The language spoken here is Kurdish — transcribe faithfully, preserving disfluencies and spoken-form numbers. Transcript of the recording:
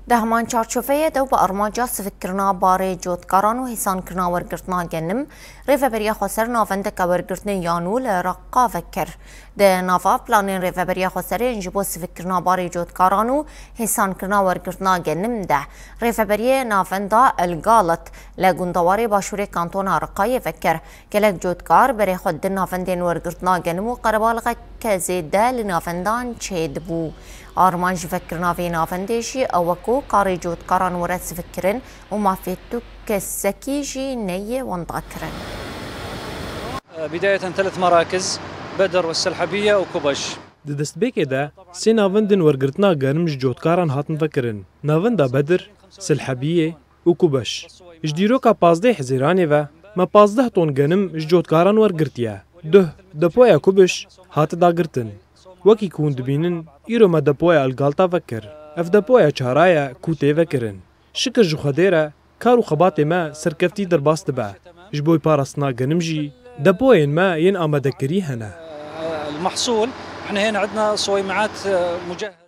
Di heman çarçoveyê de û bi armanca sivikkirina barê cotkaran û hêsankirina wergirtina genim, Rêveberiya Xweser navendeke wergirtinê ya nû li Reqa vekir. Di nava planên Rêveberiya Xweserê yên ji bo sivikkirina barê cotkaran û hêsankirina wergirtina genim de, Rêveberiyê Navenda El Galit li gundewarê başûrê kantona Reqayê vekir. Gelek cotkar berê xwe di navendên wergirtina genim û qerebalixeke zêde li navendan çêdibû. Armanc ji vekirina vê navendê jî ew e ku karê cotkaran were sivikkirin û mafê tu kesekî jî neyê wendakirin. بداية ثلاث مراكز، بدر والسلحبية وكوبش. Di destpêkê de sê navendên wergirtina genim ji cotkaran hatin vekirin. Navenda Bedir, Silhebiyê û Kubeş. Ji dîroka pazdeh Hizîranê ve me pazdeh ton genim ji cotkaran wergirtiye. Duh, depoya Kubiş hate dagirtin. Wekî ku hûn dibînin, îro me depoya Elgalta vekir. Ev depoya çara ye ku tê vekirin. Şikir ji Xwedê re kar û xebatê me serkeftî derbas dibe. Ji bo parastina genim jî depoyên me yên amadekirî hene. المحصول، احنا هنا عندنا صويمعات، آه، مجهزة.